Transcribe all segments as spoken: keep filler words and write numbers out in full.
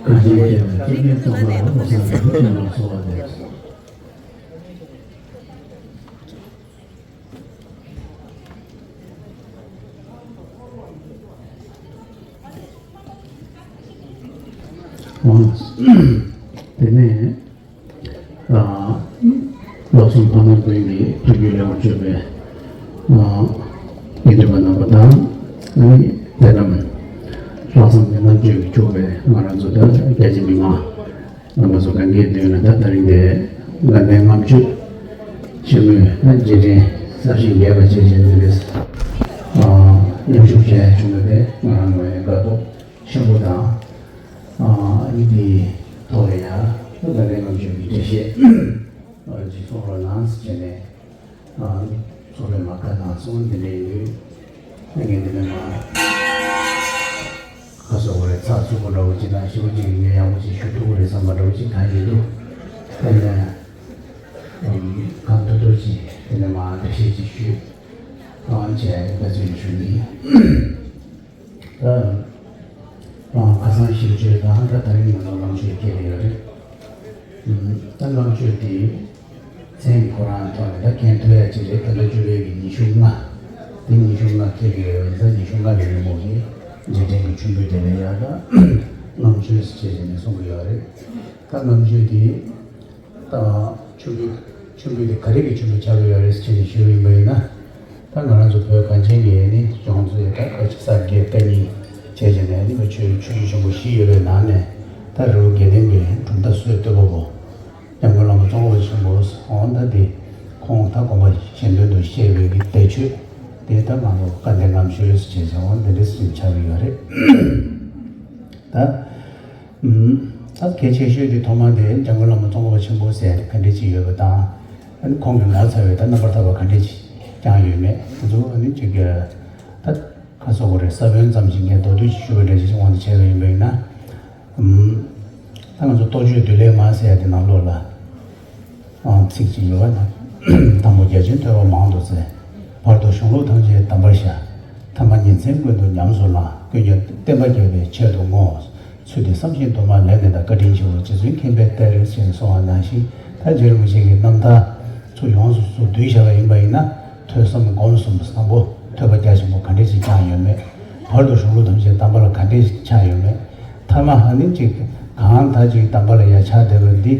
གང་ཅིའི་རྒྱལ་བའི་སྐྱེ་རྒྱུན་ཚོགས་པ་ལ་བསམ་པའི་ཕྲིན་ལ་གསོལ་བ་འདེབས། དེ་ནས། ཨ། ལྷག་བསམ་ཕ་མ་ཀུན་གྱི་ཐུགས་རྒྱུད་ལེགས་པར་སྤྱོད་པའི། ཨ། དགེ་འདུན་པ་རྣམ་པ་དང་། ཨ་ནི་དེ་རྣམས་ལྷག་བསམ་གྱི་རྣམ་དཔྱོད་ཀྱིས་ཕྱུག་པའི་ང་རང་ཚོ་ད་རྒྱ་ཆེ་མི་མང་རྣམ་པ་ཚོ་གང་གའི་མདུན་ལ་ད་དེ་རིང་འདི་དགའ་ལྡན་ལྔ་མཆོད་ཆེན་མོའི་རྗེས་དྲན་གསར་བཞེངས་རྒྱས་པ་བྱས་བཞིན་འདི་རེད། ཨ། མཉམ་ཞུགས་བྱས་བྱུང་བ་དེ་ང་རང་ངོས་ནས་དགའ་སྤྲོ་ཆེན་པོ་དང་། ཨ། ཨ་ནི་དེའི་ཐོག་ལ་ཡང་དགའ་ལྡན་ལྔ་མཆོད་ཀྱི་འགྲེལ་བཤད་ཅིག་གསུང་རོགས་གནང་ཟེར་བྱས་ནས། ཨ། ཚོགས་པས་མ་བཀའ་གནང་སོང་། འདི་འདྲ་ཡིན་དུས་ངས་འདི་ནས་མ་ཁ་སོ་བ་རེ་ཚགས་ཚུད་པོ་འདྲ་བོ་ཅིག་དང་ཞེ་པོ་ཅིག་ངས་ཡག་པོ་ཅིག་ཞུ་ཐུབ་ཀྱི་རེད་བསམ་པ་འདྲ་བོ་ཅིག་གང་ཡིན་འདུག་དེ་ནས་གང་ཐུབ་ཐུབ་ཅིག་དེ་ནས་མ་འགྲེལ་བཤད་ཅིག་ཞུས། ཨ། བྱས་འབད་བརྩོན་ཞུ་གི་ཡིན། ད། ཨ། ཁ་སང་ཞིབ་དཔྱོད་དང་ད་དེ་རིང་ང་ཚོ་ལྔ་མཆོད་སྐྱེལ་གྱི་ཡོད་རེད། ཨ། ད་ལྔ་མཆོད་དེ་མཚན་གྱི་ཁོ་རང་ཐོག་ནས་ད་མཁན་ཐོས་ཡ་ཅིག་རེད། ད་ལྟ་བཅུ་པའི་གི་ཉི་ཤུ་ལྔ། དེ་ཉི་ཤུ་ལྔ་སྐྱེལ་གྱི་ཡོད་པ་ཡིན་ཙང་ཉི་ཤུ་ལྔ་གི་རིང་མོ་གི་རྗེས་དྲན་གྱི་མཆོད་འབུལ་དེ་ལ་ཡ་ད་ལྔ་མཆོད་ཟེར་བྱས་ནས་གསུང་གི་ཡོད་རེད། ད་ལྔ་མཆོད་དེ། ད་མཆོད་འབུལ། མཆོད་འབུལ་དེ་ག་རེ་གི་མཆོད་འབུལ་ཆགས་ཀྱི་ཡོད་རེད་ཟེར་ནས་ཞུས་པ་ཡིན་པ་ཡིན་ན། ད་ང་རང་ཚོ་བོད་གངས་ཅན་གྱི་ནི་ལྗོངས་ཚོའི་ད་ཁ་ཆེ་ས་དགེ་བཀའ་རྙིང་བྱས་བྱས་ནས་ནི་མ་ཆོས་ཆོས་བརྒྱུད་ཆེན་པོ་བཞི་ཡོད་པའི་ནང་ནས་ད་རི་བོ་དགེ་ལྡན་པའི་གྲུབ་མཐའ་སྲོལ་གཏོད་པ་པོ་འཇམ་མགོན་བླ་མ་ཙོང་ཁ་པ་ཆེན་པོ་འོང་ད་དེ་ཁོང་ད་དགོངས་པ་གཞན་དོན་དུ་གཤེགས་པའི་གི་དེ་ཆོས་དེ་ད་ང་ཚོ་བཀའ་གདམས་ལྔ་མཆོད་ཟེར་བྱས་བྱས་འོང་དེ་འདྲ་ཟེར་ཆགས་ཀྱི་ཡོད་རེད་ད། ཨུམ། ད་གལ་ཆེ་ཤོས་དེ་ཐོག་མ་དེ་འཇམ་མགོན་བླ་མ་ཙོང་ཁ་པ་ཆེན་པོ་ཟེར་ཡ་དེ་ག་འདྲས་ཅིག་ཡོད་པ་དང་། ཨ་ནི་ཁོང་གིས་ངོ་མཚར་བའི་ད་རྣམ་པར་ཐར་པ་ག་འདྲས་ཅིག་བསྐྱངས་ཡོད་མེད་དེ་ཚོ་ཨ་ནི་ཅིག་གི་ད་ཁ་སོ་གོ་རེ་ས་བོན་ཙམ་ཞིག་ངས་མདོར་བསྡུས་ཤིག་ཞུ་བའི་འདྲ་ཅིག་དབང་དུ་བྱས་པ་ཡིན་པ་ཡིན་ན། ཨུམ། ད་ང་ཚོ་རྟོགས་བརྗོད་བདུད་ལས་མང་ཟེར་ཡ་དེ་ནང་ལོགས་ལ། ཨང་། ཚིག་གཅིག་ཡོད་པ་ན། དང་པོ་རྒྱ་ཆེན་ཐོས་པ་མང་དུ་བཙལ། བར་དུ་གཞུང་ལུགས་ཐམས་ཅད་གདམས་པར་ཤར། ཐ་མ་ཉིན་མཚན་ཀུན་ཏུ་ཉམས་སུ་བླངས། ཀུན་ཀྱང་བསྟན་པ་རྒྱས་པའི་ཆེད་དུ་བསྔོ། ཚུལ་འདི་བསམ་བཞིན་དུ་མ་ལེགས་ནས་དང་། བཀའ་དྲིན་ཆེ་བ་རྗེ་བཙུན་མཁྱེན་པས་སྟེར། ཞེས་གསུངས་པ་ནང་བཞིན་ད་རྗེ་རིན་པོ་ཆེ་གི་རྣམ་ཐར་ཚུར་ཡོངས་སུ་ཚུར་བསྡུས་བཞག་པ་ཡིན་པ་ཡིན་ན། ཐོས་བསམ་སྒོམ་གསུམ་བཟང་པོ་ཐོས་པ་རྒྱ་ཆེན་པོ་ག་འདྲས་ཅིག་བསྐྱངས་ཡོད་མེད། བར་དུ་གཞུང་ལུགས་ཐམས་ཅད་གདམས་པ་ལ་ག་འདྲས་ཆགས་ཡོད་མེད། ཐ་མ་ཨ་ནི་ཅིག་གང་ལྟར་ཅིག་གདམས་པ་ལ་ཡ་ཆགས་བསྡད་པ་འདི་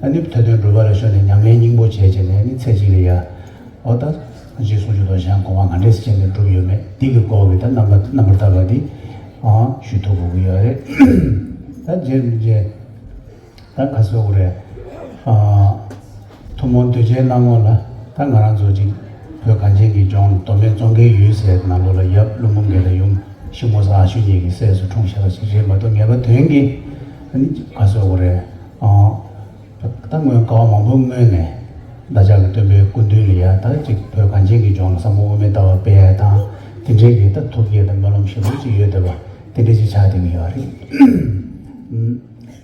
ཨ་ནི་ཐོས་དོན་སྒྲུབ་པ་ལ་ཤོར་ནས་ཉམས་ལེན་སྙིང་པོ་བྱས་བྱས་ནས་ཨ་ནི་ཚེ་གཅིག་ལ་ཡ་འོ་ད་རྗེས་སུ་འཇུག་དོ་ཞང་གོ་བ་ག་འདྲས་བྱས་ནས་སྒྲུབ་ཡོད་མེད་འདི་གི་སྐོར་གྱི་ད་རྣམ་པ་རྣམ་པར་ཐར་པ་འདི་ཨང་ཞུ་ཐུབ་དགོས་ཀྱི་ཡོད་རེད། ད་རྗེ་རིན་པོ་ཆེ། ད་ག་ཟེར་དགོས་རེད། ཨ། ཐུན་མོང་གདུལ་བྱའི་སྣང་ངོ་ལ་ད་ང་རང་ཚོ་ཅིག་བོད་གངས་ཅན་གྱི་ལྗོངས་མདོ་སྨད་ཙོང་ཁའི་ཡུལ་ཟེར་ནང་ལོགས་ལ་ཡབ་ཀླུ་འབུམ་རྒྱལ་དང་ཡུམ་ཤིང་མོ་བཟའ་ཨ་ཤུ་གཉིས་ཀྱི་སྲས་སུ་འཁྲུངས་བཞག་པ་ཞིག་རེད་མ་གཏོགས་ངེས་པ་དོན་གྱི་ཨ་ནི་ག་ཟེར་དགོས་རེད། ཨ། ད་སྔོན་བསྐལ་པ་མང་པོའི་སྔོན་ནས་བདག་ཅག་གི་སྟོན་པའི་སྐུ་མདུན་ལ་ཡ་ད་ཅིག་བོད་གངས་ཅན་གྱི་ལྗོངས་ལ་ཟབ་མོ་དབུ་མའི་ལྟ་བ་སྤེལ་ཡ་དང་དེ་འདྲའི་གི་ད་ཐུགས་བསྐྱེད་དང་སྨོན་ལམ་ཞེ་པོ་ཅིག་ཡོད་བསྡད་པ་དེ་འདྲ་ཅིག་ཆགས་བསྡད་ཀྱི་ཡོད་རེད།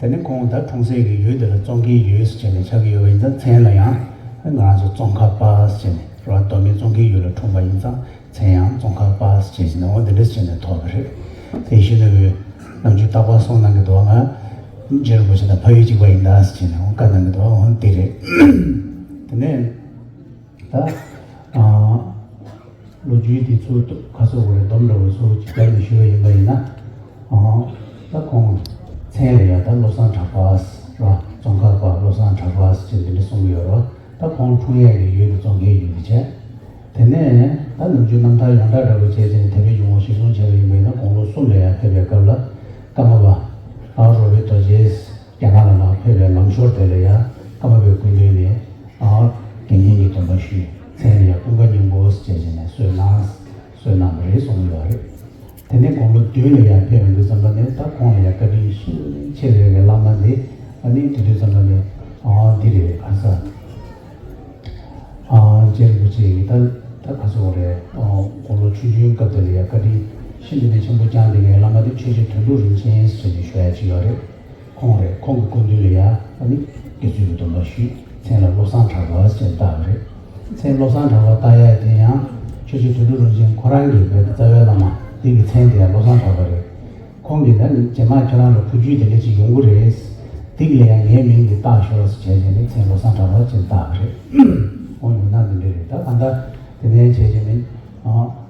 དེ་ནས་ཁོང་ད་འཁྲུངས་སའི་གི་ཡུལ་དེ་ལ་ཙོང་ཁའི་ཡུལ་ཟེར་བྱས་ནས་ཆགས་ཀྱི་ཡོད་པ་ཡིན་ཙང་མཚན་ལ་ཡང་ང་རང་ཚོ་ཙོང་ཁ་པ་ཟེར་བྱས་ནས་རེད་བ། མདོ་སྨད་ཙོང་ཁའི་ཡུལ་ལ་འཁྲུངས་པ་ཡིན་ཙང་མཚན་ཡང་ཙོང་ཁ་པ་ཟེར་བྱས་ནས་འོ་དེ་འདྲ་ཟེར་བྱས་ནས་ཐོགས་པ་རེད། དེ་བཞིན་དུ་ནམ་རྒྱུན་རྟག་པར་གསུང་གནང་གི་འདུག་ང་རྗེ་རིན་པོ་ཆེ་དང་ཕ་ཡུལ་གཅིག་པ་ཡིན་ད་ཟེར་བྱས་ནས་འོ་བཀའ་གནང་གི་འདུག་འོ་དེ་རེད། དེ་ནས། ད། ཨ། ལོ་རྒྱུས་འདི་ཚོ་ཁ་སོ་བོ་རེ་སྡོམ་འདྲ་བོ་ཚོ་ཅིག་བརྒྱབ་ནས་ཞུ་བ་ཡིན་པ་ཡིན་ན། ཨ། ད་ཁོང་མཚན་ལ་ཡ་ད་བློ་བཟང་གྲགས་པ་ར་ཙོང་ཁ་པ་བློ་བཟང་གྲགས་པ་ཟེར་འདི་འདྲ་གསུང་གི་ཡོད་ར། ད་ཁོང་འཁྲུངས་ཡས་ཀྱི་ཡུལ་དེ་ཙོང་ཁའི་ཡུལ་དེ་བྱས། དེ་ནས་ད་ནམ་རྒྱུན་རྣམ་ཐར་ཡོངས་གྲགས་འདྲ་བོ་བྱས་ཚེ་ནས་དད་པའི་འཇུག་ངོགས་གཞིར་བཟུང་བྱས་པ་ཡིན་པ་ཡིན་ན་དགུང་ལོ་གསུམ་ལ་ཡ་ཕེབས་པའི་སྐབས་ལ་ཀརྨ་པ་ཨ་རོ་པའི་རྡོ་རྗེས། རྒྱ་ནག་ལ་མར་ཕེབས་པའི་ལམ་ཞོར་དེ་ལ་ཡང་ཀརྨ་པའི་སྐུ་མདུན་ནས་ཨ་དགེ་བསྙེན་གྱི་སྡོམ་པ་ཞུས། མཚན་ལ་ཡང་ཀུན་དགའ་སྙིང་པོ་ཞེས་བྱས་ནས་གསོལ་གནང་། གསོལ་གནང་བ་རེད་གསུངས་ཡོད་རེད། དེ་ནས་དགུང་ལོ་བདུན་ལ་ཡང་ཕེབས་པ་འདི་ཙམ་པ་ནས་ད་ཁོང་ལ་ཡང་བཀའ་དྲིན་ཤིན་ཏུ་ནས་ཆེ་བའི་བླ་མ་དེ་ཨ་ནི་དེ་དུས་ཙམ་པ་ནས་ཨ་འདི་རེད་ག་ས། ཨ་རྗེ་རིན་པོ་ཆེ་ཡིས་ད་ད་ག་ཚོད་རེད། ཨ་དགུང་ལོ་ཆུང་ཆུང་སྐབས་དེ་ལ་ཡང་བཀའ་དྲིན་ཤིན་ཏུ་ནས་ཆེན་པོ་བསྐྱངས་བསྡད་མཁན་བླ་མ་དེ་ཆོས་རྗེ་དོན་གྲུབ་རིན་ཆེན་ཟེར་ནས་ཞུ་ཡ་ཅིག་ཡོད་རེད། ཁོང་རེད། ཁོང་གི་སྐུ་མདུན་ལ་ཡང་ཨ་ནི་དགེ་ཚུལ་གྱི་སྡོམ་པ་ཞུས། མཚན་ལ་བློ་བཟང་གྲགས་པ་ཟེར་བཏགས་པ་རེད། མཚན་བློ་བཟང་གྲགས་པ་བཏགས་ཡ་དེ་ཡང་ཆོས་རྗེ་དོན་གྲུབ་རིན་ཆེན་ཁོ་རང་གི་བོད་ཀྱི་རྩ་བའི་བླ་མ་འདི་གི་མཚན་དེ་ཡང་བློ་བཟང་གྲགས་པ་རེད། ཁོང་གིས་ད་རྗེས་མ་ཁྱོད་རང་ལ་བུ་རྒྱུད་དེ་འདྲ་ཅིག་ཡོང་གི་རེད། དེ་གི་ལ་ཡང་ངའི་མིང་དེ་བཏགས་ཤོག་ཟེར་བྱས་བྱས་ནས་མཚན་བློ་བཟང་གྲགས་པ་ཅིག་བཏགས་པ་རེད། འོ་ཡོང་ན་འདི་འདྲ་རེད། ད་གང་ལྟར་དེ་ནས་བྱས་བྱས་ནས་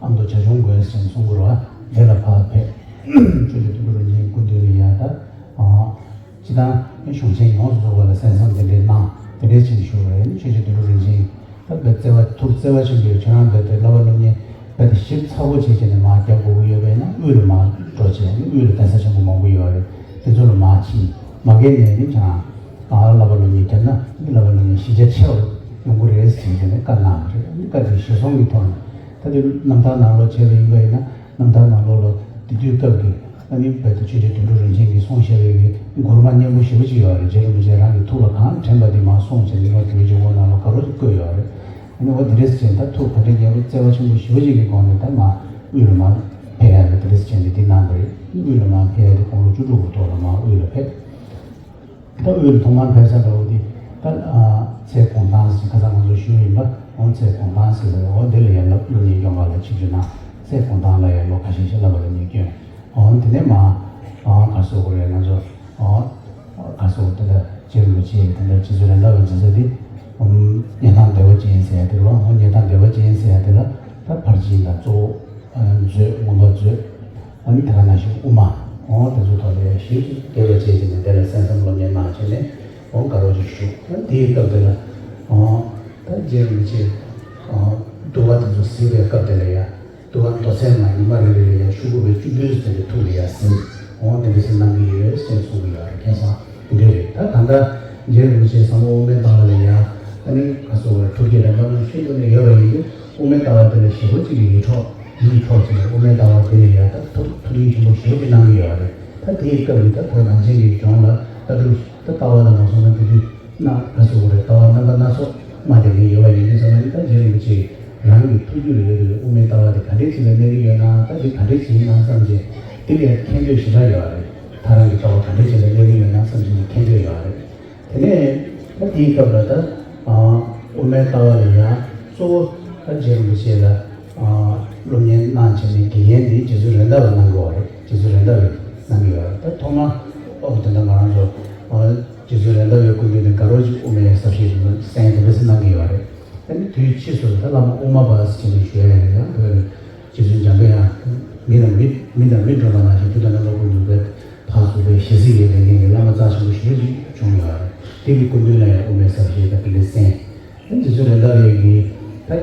ཨ་མདོ་བྱ་ཆུང་དགོན་ཟེར་ནས་གསུང་གི་རེད་བ། དེ་ལ་ཕར་ཕེབས། ཆོས་རྗེ་དོན་གྲུབ་རིན་ཆེན་སྐུ་མདུན་ལ་ཡ་ད་ཨ་སྤྱི་བཏང་གཞུང་ཆེན་ཡོངས་སུ་རྫོགས་པ་ལ་གསན་བསམ་དེ་འདྲའི་གནང་། དེ་འདྲའི་ཅིག་ཞུ་བ་རེད། ཆོས་རྗེ་དོན་གྲུབ་རིན་ཆེན་ད་དཔེ་བརྩེ་བ་ཐུགས་བརྩེ་བ་ཆེན་པོས་ཁྱོད་རང་རྦད་དེ་བསླབ་པ་སློབ་གཉེར་རྦད་དེ་ཞིབ་ཚགས་པོ་བྱས་བྱས་ནས་མར་རྒྱབ་དགོས་ཀྱི་ཡོད་པ་ཡིན་ན་དབུས་ལ་མར་འགྲོ་བྱས་ནས། དབུས་ལ་གདན་ས་ཆེན་པོ་མང་པོ་ཡོད་རེད། དེ་ཚོ་ལ་མར་ཕྱིན། མ་གལ་ནས་ནི་ཁྱོད་རང་ཨ་བསླབ་པ་སློབ་གཉེར་བརྒྱབ་ན་བསླབ་པ་སློབ་གཉེར་གཞི་རྒྱ་ཆེ་བ་ཡོང་གི་རེད་ཟེར་བྱས་ནས་བཀའ་གནང་བ་རེད། བཀའ་དེ་གཞིར་བཟུང་གི་ཐོག་ནས། ད་དེ་རྣམ་ཐར་ནང་ལོགས་བྱས་པ་ཡིན་པ་ཡིན་ན། རྣམ་ཐར་ནང་ལོགས་ལ་དེ་དུས་སྐབས་ཀྱི་ཨ་ནི་རྦད་དེ་ཆོས་རྗེ་དོན་གྲུབ་རིན་ཆེན་གྱིས་གསུངས་བཞག་པའི་གི་མགུར་མ་སྙན་པོ་ཞེ་པོ་ཅིག་ཡོད་རེད། རྗེ་རིན་པོ་ཆེ་རང་གི་ཐུགས་ལ་གང་དྲན་པ་དེ་མར་གསུངས་བྱས་ནས་ལོ་དེ་བའི་རྗེ་བོ་ནང་ལ་དགའ་རོགས་ཀྱིས་བཀོད་ཡོད་རེད། ཨ་ནི་འོ་དེ་འདྲས་བྱས་ད་ཐུགས་ག་འདྲས་ཉེ་པོ་བརྩེ་བ་ཆེན་པོ་ཞེ་པོ་ཅིག་གི་སྒོ་ནས་ད་མར་དབུས་ལ་མར་ཕེབས་ཡག་གི་དེ་འདྲས་བྱས་ནས་འདི་གནང་བ་རེད། དབུས་ལ་མར་ཕེབས་ཡག་དེ་དགུང་ལོ་བཅུ་དྲུག་གི་ཐོག་ལ་མར་དབུས་ལ་ཕེབས། ད་དབུས་ལ་ཐོག་མར་ཕེབས་ས་འདྲ་བོ་དེ་ད་ཨ་ཚལ་གུང་ཐང་ཟེར་ཁ་སང་ང་ཚོ་ཞུས་ཡིན་པ། འོ་ཚལ་གུང་ཐང་ཟེར་ས་རེད། འོ་དེ་ལ་ཡར་སློབ་སློབ་གཉེར་སྐྱོང་ག་ལ་ཆིབས་བསྒྱུར་གནང་། ཚལ་གུང་ཐང་ལ་ཡར་ལོ་ཁ་ཤས་ཤིག་བསླབ་པ་སློབ་གཉེར་བསྐྱོན། འོ་དེ་ནས་མར་ཨ་ག་རེ་ཟེར་དགོས་རེད། ང་ཚོ་ཨ་ག་རེ་ཟེར་དགོས། དེ་འདྲ་རྗེ་རིན་པོ་ཆེ་དེ་འདྲ་རྗེ་བཙུན་རེད་མདའ་བའི་མཛད་ས་དེ་ཨམ་སྙེ་ཐང་བདེ་བ་ཅན་ཟེར་ཡ་དེ་རེད་བ། འོ་སྙེ་ཐང་བདེ་བ་ཅན་ཟེར་ཡ་དེ་ལ་ད་ཕར་ཕྱིན་དང་གཙོ་བོ་མཛོད། མངོན་པ་མཛོད། ཨ་ནི་དེ་ག་ནང་བཞིན་དབུ་མ། འོ་དེ་ཚོ་ཐོག་ལ་ཞིབ་ཏུ་བསྡད་པ་བྱས་བྱས་ནས་དེ་ལ་གསན་བསམ་སློབ་གཉེར་གནང་བྱས་ནས། འོ་དགའ་རོགས་ཅིག་བཞུགས། ཨ་དེའི་སྐབས་དེ་ལ་འོ་ད་རྗེ་རིན་པོ་ཆེ་འོ་འདུལ་བ་དེ་ཚོ་གཟིགས་པའི་སྐབས་དེ་ལ་ཡ། འདུལ་བ་མདོ་ཚན་མ་ཉི་མ་རེ་རེ་ལ་ཡ་ཤོག་གུ་བའི་བཅུ་བདུན་ཟེར་ཏེ་ཐུགས་ལ་ཡ་ཟིན། འོ་དེ་འདྲ་ཟེར་གནང་གི་ཡོད་ཟེར་གསུང་གི་ཡོད་རེད། མཁྱེན་སོང་། དེ་འདྲ་རེད། ད་ད་ལྟ་རྗེ་རིན་པོ་ཆེ་ཟབ་མོ་དབུ་མའི་ལྟ་བ་ལ་ཡ་ཨ་ནི་ག་རེ་ཟེར་དགོས་རེད། ཐུགས་བསྐྱེད་རིམ་པ་ནང་བཞིན་དུ་ནས་ཡོད་པ་ཡིན་དུས། དབུ་མའི་ལྟ་བ་དེ་ལ་ཞེ་པོ་ཅིག་གི་ཡིད་འཕྲོག་ཡིད་འཕྲོག་བྱས་ནས། དབུ་མའི་ལྟ་བ་དེ་ལ་ཡ་ད་ཐུགས་ཐུགས་སྙིང་ཆེན་པོ་ཞེ་པོ་ཅིག་གནང་གི་ཡོད་རེད། ད་དེའི་སྐབས་ལ་ད་བོད་ནང་ཆེན་གྱི་ལྗོངས་ལ་ལྟ་གྲུབ་ད་ལྟ་བ་ལ་མ་སོང་ན་དེ་དུས་ན་ག་རེ་ཟེར་དགོས་རེད། ལྟ་བ་རྣམ་པ་སྣ་ཚོགས་མ་དེ་ནས་ཡོད་པ་ཡིན་དུས་ཙམ་པ་ནི། ད་རྗེ་རིན་པོ་ཆེ་རང་གི་ཐུགས་རྒྱུད་ལ་ཡོད་པའི་དབུ་མའི་ལྟ་བ་དེ་ག་འདྲས་ཅིག་ལ་གནས་ཀྱི་ཡོད་ན། ད་དེ་ག་འདྲས་ཅིག་ཡིན་ན་བསམ་བྱས། དེ་ལ་ཡ་མཁྱེན་འདོད་ཞེ་དྲག་ཡོད་རེད། ད་རང་གི་ལྟ་བ་ག་འདྲས་ཅིག་ལ་གནས་ཀྱི་ཡོད་ན་བསམ་བྱས་ནས་མཁྱེན་འདོད་ཡོད་རེད། དེ་ནས་ད་དེའི་སྐབས་ལ་ད་ཨ་དབུ་མའི་ལྟ་བ་ལ་ཡང་གཙོ་བོ་ད་རྗེ་རིན་པོ་ཆེ་ལ་ཨ་སློབ་གཉེར་གནང་བྱས་ནས་དགེ་རྒན་དེ་རྗེ་བཙུན་རེད་མདའ་བས་གནང་གི་ཡོད་རེད། རྗེ་བཙུན་རེད་མདའ་བས་གནང་གི་ཡོད་རེད། ད་ཐོག་མ་ཨོ་དེ་འདྲ་ང་རང་ཚོ་ཨ་རྗེ་བཙུན་རེད་མདའ་བའི་སྐུ་མདུན་ནས་དགའ་རོགས་ཀྱིས་དབུ་མའི་ས་བཅད་དེ་ཚོ་གསན། དེ་འདྲ་ཟེར་གནང་གི་ཡོད་རེད། ཨ་ནི་དུས་ཕྱིས་སུ་ད་བླ་མ་དབུ་མ་པ་ཟེར་ནས་ཞུ་ཡ་ཡིན་ན་ཡང་བོད་ལ། རྗེ་བཙུན་འཇམ་པའི་དབྱངས། མི་དང་མི་མི་དང་མི་འགྲོགས་པ་ནང་བཞིན་བོད་དུ་རྣམ་པ་ཀུན་ཏུ་བོད་ཕར་ཚུར་བོད་ཞེ་གཟིགས་ཡོད་པའི་ངེད་ཀྱི་བླ་མ་རྩ་ཆེན་པོ་ཞེ་པོ་ཅིག་བྱུང་ཡོད་རེད། དེ་གི་སྐུ་མདུན་ལ་ཡང་དབུ་མའི་ས་བཅད་དང་དེ་འདྲ་གསན། རྗེ་བཙུན་རེད་མདའ་བས་ཀྱིས་ད་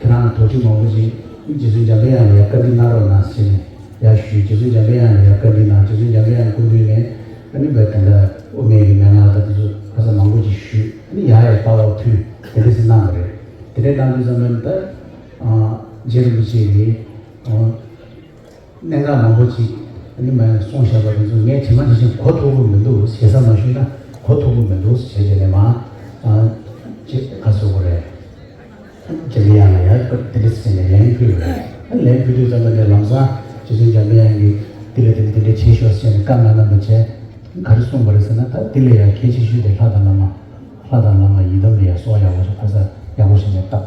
ཁྱེད་རང་དོགས་གཞི་མང་པོ་ཅིག་རྗེ་བཙུན་འཇམ་པའི་དབྱངས་ལ་ཡང་བཀའ་འདྲི་གནང་རོགས་གནང་ཟེར་ནས་ཡར་ཞུས། རྗེ་བཙུན་འཇམ་པའི་དབྱངས་ལ་ཡང་བཀའ་འདྲི་གནང་། རྗེ་བཙུན་འཇམ་པའི་དབྱངས་སྐུ་མདུན་ནས་ཨ་ནི་བོད་དེ་འདྲ་དབུ་མའི་གི་མན་ངག་དང་དེ་ཚོ་ཁ་ས་མང་པོ་ཅིག་ཞུས། ཨ་ནི་ཡར་ཡར་ལྟ་བ་ཕུལ། དེ་འདྲ་ཟེར་གནང་བ་རེད། དེ་འདྲ་གནང་དུས་ཙམ་པ་ནི་ད་རྗེ་རིན་པོ་ཆེ་གིས། གནད་འགག་མང་པོ་ཅིག་ཨ་ནི་མ་གསུངས་བཞག་པ་དེ་ཚོ་ངས་ཇི་མ་ཇི་བཞིན་གོ་ཐུབ་ཀྱི་མི་འདུག་ཞེ་ས་མ་ཞུས་ན་གོ་ཐུབ་ཀྱི་མི་འདུག་ཞེས་བྱས་ནས་མ་ཅིག་ག་རེ་ཟེར་དགོས་རེད། འཇམ་དབྱངས་ལ་ཡང་དེ་འདྲ་ཟེར་ནས་ལན་ཕུལ་བ་རེད། ལན་ཕུལ་དུས་ཙམ་པ་ནས་ལམ་སང་རྗེ་བཙུན་འཇམ་དབྱངས་ཀྱིས་དེ་ལ་དེ་འདྲ་དེ་འདྲ་བྱེད་ཤོག་ཟེར་ནས་བཀའ་གནང་གནང་བ་བྱས། ག་རེ་གསུངས་པ་རེད་ཟེར་ན། ད་དེ་ལ་ཡང་གལ་ཆེ་ཤོས་དེ་ལྷ་དང་བླ་མ། ལྷ་དང་བླ་མ་ཡི་དམ་ལ་ཡང་གསོལ་བ་ཡག་པོ་ཞིག་ཕར་ས་ཡག་པོ་ཞིག་ནས་བཏབ།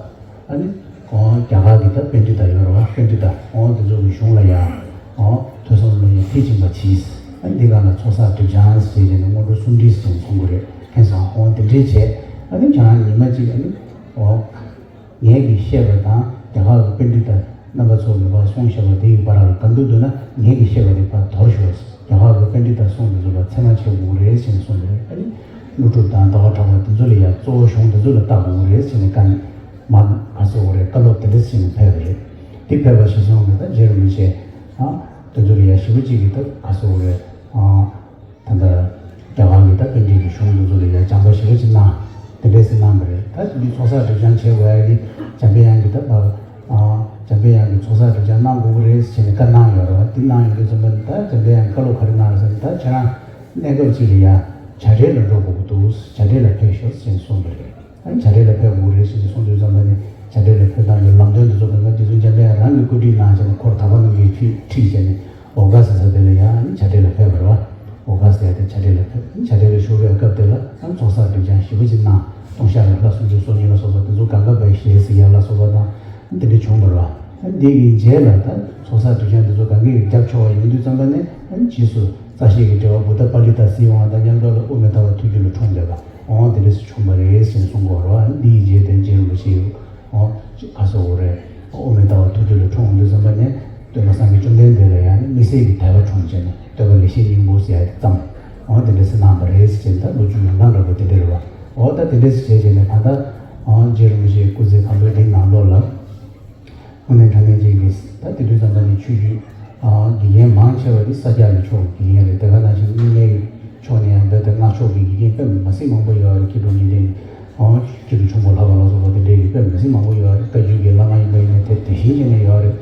ཨ་ནི། ཨོ་རྒྱ་གར་གྱི་ད་པཎྜི་ཏ་ཡོད་རེད་བ། པཎྜི་ཏ་ཨོ་དེ་ཚོ་གི་གཞུང་ལ་ཡང་ཨོ་ཐོས་བསམ་སློབ་གཉེར་མཐིལ་ཕྱིན་པ་གྱིས། ཨ་ནི་འདི་ག་ལ་ཚོགས་བསགས་སྒྲིབ་སྦྱང་ཟེར་བྱས་ནས་སྔོན་འགྲོ་གསུམ་སྒྲིལ་ཟེར་ནས་གསུང་གི་རེད། མཁྱེན་སོང་། ཨོ་དེ་འདྲས་བྱས། ཨ་ནི་ཁྱེད་རང་ཉི་མ་གཅིག་ཨ་ནི་ཨོ་ངེད་ཀྱིས་བཤད་པ་དང་རྒྱ་གར་གྱི་པཎྜི་ཏ་རྣམ་པ་ཚོ་གིས་ཕར་གསུངས་བཞག་པ་དེ་ཡི་བར་ལ་ག་འདུག་འདུག་ན། ངེད་ཀྱིས་བཤད་པ་དེ་ཕར་དོར་ཤོག་རྒྱ་གར་གྱི་པཎྜི་ཏ་གསུངས་དེ་ཚོ་ལ་ཚད་མ་བྱེད་དགོས་ཀྱི་རེད་ཟེར་ནས་གསུངས་པ་རེད། ཨ་ནི་ཀླུ་སྒྲུབ་དང་ཟླ་བ་གྲགས་པ་དེ་ཚོ་ལ་ཡང་གཙོ་བོ་གཞུང་དེ་ཚོ་ལ་བལྟ་དགོས་ཀྱི་རེད་ཟེར་ནས་བཀའ་མ་ག་རེ་ཟེར་དགོས་རེད། བཀའ་སློབ་དེ་འདྲ་ཟེར་ནས་ཕེབས་པ་རེད། དེ་ཕེབས་པ་གཞིར་བཟུང་གིས་ད་རྗེ་རིན་པོ་ཆེ་ཨ་དེ་ཚོ་ལ་ཡང་ཞེ་པོ་ཅིག་གིས་ད་ག་རེ་ཟེར་དགོས་རེད། ཨ་ད་ལྟ་རྒྱ་གར་གྱི་ད་པཎྜི་ཏའི་གཞུང་དེ་ཚོ་ལ་ཡང་སྦྱང་བ་ཞེ་པོ་ཅིག་གནང་། དེ་འདྲ་ཟེར་གནང་བ་རེད། ད་དེ་འདྲའི་ཚོགས་བསགས་སྒྲིབ་སྦྱང་བྱེད་དགོས་ཡ་གི་འཇམ་དཔལ་དབྱངས་ཀྱིས་ད་ཕར་ཨ་འཇམ་དཔལ་དབྱངས་ཀྱིས་ཚོགས་བསགས་སྒྲིབ་སྦྱང་གནང་དགོས་ཀྱི་རེད་ཟེར་ནས་བཀའ་གནང་ཡོད་རེད་བ། དེ་གནང་ཡོད་དུས་ཙམ་པ་ནི་ད་འཇམ་དཔལ་དབྱངས་ཀྱིས་བཀའ་སློབ་ག་རེ་གནང་རེད་ཟེར་ན། ད་ཁྱེད་རང་གནས་སྐབས་ཅིག་ལ་ཡ་བྱ་བྲལ་ལ་འགྲོ་དགོས་ཀྱི་འདུག་བྱ་བྲལ་ལ་ཕེབས་ཤོག་ཟེར་ནས་གསུངས་པ་རེད། ཨ་ནི་བྱ་བྲལ་ལ་ཕེབས་དགོས་རེད་ཟེར་ནས་གསུངས་དུས་ཙམ་པ་ནི་བྱ་བྲལ་ལ་ཕེབས་སྟངས་ཀྱི་ལམ་སྟོན་དེ་ཚོ་སྒང་ག་རྗེ་བཙུན་འཇམ་དཔལ་དབྱངས་རང་གིས་བཀོད་སྒྲིག་གནང་བྱས་ནས་འཁོར་དག་པ་རྣམས་ཀྱིས་ཁྲིད་ཁྲིད་བྱས་ནས་འོ་ག་ཟེར་ས་དེ་ལ་ཡ་ཨ་ནི་བྱ་བྲལ་ལ་ཕེབས་པ་རེད་བ། འོ་ག་ཟེར་ཡ་དེ་བྱ་བྲལ་ལ་ཕེབས། བྱ་བྲལ་ལ་བཞུགས་པའི་སྐབས་དེ་ལ་ཨ་ནི་ཚོགས་བསགས་སྒྲིབ་སྦྱང་ཞེ་པོ་ཅིག་གནང་། ལྟུང་བཤགས་ལ་ལྷ་སུམ་ཅུ་སོ་གཉིས་ལ་སོགས་པ་དེ་ཚོ་གང་ག་བས་ཞལ་གཟིགས་ཡ་ལ་སོགས་པ་དང་དེ་འདྲ་བྱུང་བ་རེད་བ། ད་འདི་གི་རྗེས་ལ་ད་ཚོགས་བསགས་གདུལ་བྱ་འདི་ཚོ་གང་གི་རྒྱབ་ཆོག་པ་ཡོང་དུས་ཙམ་པ་ནས། ཨ་ནི་རྗེས་སུ་རྩ་ཤེས་ཀྱི་འབྲེལ་བ་བུདྡྷ་པཱ་ལི་ཏ་ཟེར་བ་དང་མཉམ་དུ་ལ་དབུ་མ་ལྟ་བ་ཐུགས་རྒྱུད་ལ་འཁྲུངས་བསྡད་པ། འོ་དེ་འདྲ་ཞིག་བྱུང་བ་རེད་ཟེར་ནས་གསུང་གི་ཡོད་རེད་བ། ཨ་ནི་འདི་ཡི་རྗེས་དེ་རྗེ་རིན་པོ་ཆེ་ཡིས། འོ་ཅིག་ག་ཟེར་དགོས་རེད། དབུ་མ་ལྟ་བ་ཐུགས་རྒྱུད་ལ་འཁྲུངས་ཡོང་དུས་ཙམ་པ་ནས་སྟོན་པ་སངས་རྒྱས་བཅོམ་ལྡན་འདས་ལ་ཡང་ནི་དམིགས་བསལ་གྱི་དད་པ་འཁྲུངས་བྱས་ནས། སྟོན་པ་ལེགས་བཤད་སྙིང་པོ་ཟེར་ཡ་དེ་བརྩམས། འོ་དེ་འདྲ་ཟེར་གནང་བ་རེད་ཟེར་བྱས་ནས། ད་ལོ་རྒྱུས་ཡོང་སྟངས་འདྲ་པོ་དེ་འདྲ་རེད་བ། འོ་ད་དེ་འདྲ་ཟེར་བྱས་བྱས་ནས་ད་ལྟ། འོ་རྗེ་རིན་པོ་ཆེའི་སྐུ་ཚེ་གང་པོའི་འདིའི་ནང་ལོགས་ལ། དངོས་གནས་དྲང་གནས་ཅན་གྱི། ད་དེ་དུས་ཙམ་པ་ནས་ཆོས་བརྒྱུད་དགེ་རྒན་མང་ཆེ་བ་དེ་ས་སྐྱ་གི་ཕྱོགས་ཀྱི་དགེ་རྒན་རེད། དེ་ག་ནང་བཞིན་དངོས་གནས་ཀྱི་ཕྱོགས་ནས་ཡང་འདི་ལྟར་སྔགས་ཕྱོགས་ཀྱི་དགེ་རྒན་དཔེ་མི་སྲིད་མང་པོ་ཡོད་རེད། མཁས་གྲུབ་གཉིས་ལྡན། མཁས་གྲུབ་ཆུང་པོ་ལྷ་པ་ལ་སོགས་པ་དེ་འདྲའི་གི་དཔེ་མི་སྲིད་མང་པོ་ཡོད་རེད། བཀའ་བརྒྱུད་ཀྱི་བླ་མ་ཡིན་པ་ཡིན་ན་དེ་དེ་བཞིན་བྱས་ནས་ཡོད་རེད།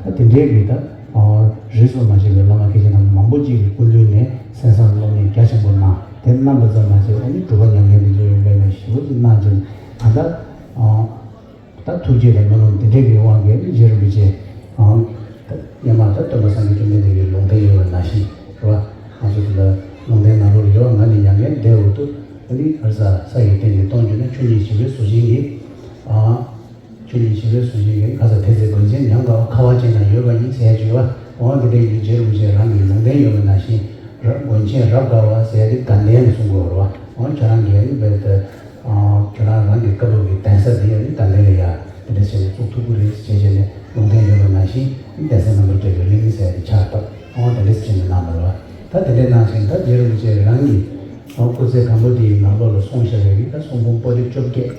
ད་དེ་འདྲའི་གི་ད་རིས་སུ་མ་ཆད་པའི་བླ་མ་སྐྱེས་ཆེན་རྣམ་མང་པོ་ཅིག་གི་སྐུ་མདུན་ནས་གསན་བསམ་སློབ་གཉེར་རྒྱ་ཆེན་པོ་གནང་། དེ་གནང་བ་ཙམ་མ་ཟད། ཨ་ནི་སྒྲུབ་པ་ཉམས་ལེན་དེ་ཚོ་ཡོང་པའི་ནས་ཞེ་པོ་ཅིག་གནང་བྱས་ནས། ད་ལྟ། ད་ཐུགས་རྗེ་དང་སྨོན་ལམ་དེ་འདྲའི་གི་དབང་གིས་རྗེ་རིན་པོ་ཆེ། ཨང་། ད་སྔོན་མ་ད་སྟོན་པ་སངས་རྒྱས་བཅོམ་ལྡན་འདས་ཀྱི་ལུང་བསྟན་ཡོད་པ་ནང་བཞིན་རེད་བ། ང་ཚོ་འདི་ལ་ལུང་བསྟན་ནང་ལོགས་ཡོད། ང་ནི་མྱ་ངན་འདས་འོག་ཏུ། ཨ་ནི་ཨ་རི་ས་ས་ཡི་སྟེང་ནས་སྟོང་གྱུར་ན། ཆོས་ཉིད་བྱིན་པའི་ཟུར་ཅན་གྱིས། ཨང་། ཆོས་ཉིད་བྱིན་པའི་ཟུར་ཅན་གྱིས། ཁ་ས་དེ་ཚེ་དགོན་ཆེན་ཉམས་དགའ་བ། ཁ་བ་ཅན་ན་ཡོད་པ་ཡིན་ཟེར་བརྗོད་པ། འོ་དེ་འདྲའི་གི་རྗེ་རིན་པོ་ཆེ་རང་གི་ལུང་བསྟན་ཡོད་པ་ནང་བཞིན། ར་དགོན་ཆེན་རབ་དགའ་བ་ཟེར་ཡ་དེ་དགའ་ལྡན་ལ་གསུང་གི་ཡོད་རེད་བ། འོ་ཁྱོད་རང་གིས་ཨ་ནི་བེད་དེ། ཁྱོད་རང་རང་གི་བཀའ་བབས་ཀྱི་གདན་ས་དེ་ཡང་ནི་དགའ་ལྡན་ལ་ཡ་དེ་འདྲ་བྱས་ནས་བཙུགས་ཐུབ་ཀྱི་རེད་ཟེར་བྱས་ནས་ལུང་བསྟན་ཡོད་པ་ནང་བཞིན། གདན་ས་རྣམ་པར་རྒྱལ་བའི་གླིང་ཟེར་ཡ་དེ་ཕྱག་བཏབ། འོ་དེ་འདྲ་བྱས་ནས་གནང་བ་རེད་བ། ད་དེ་འདྲ་གནང་བཞིན། ད་རྗེ་རིན་པོ་ཆེ་རང་གི་སྐུ་ཚེ་གང་པོ་དེའི་ནང་ལོགས་ལ་གསུངས་བཞག་པའི་གི་ད་གསུང་འབུམ་པོ་ཏི་བཅོ་བརྒྱད།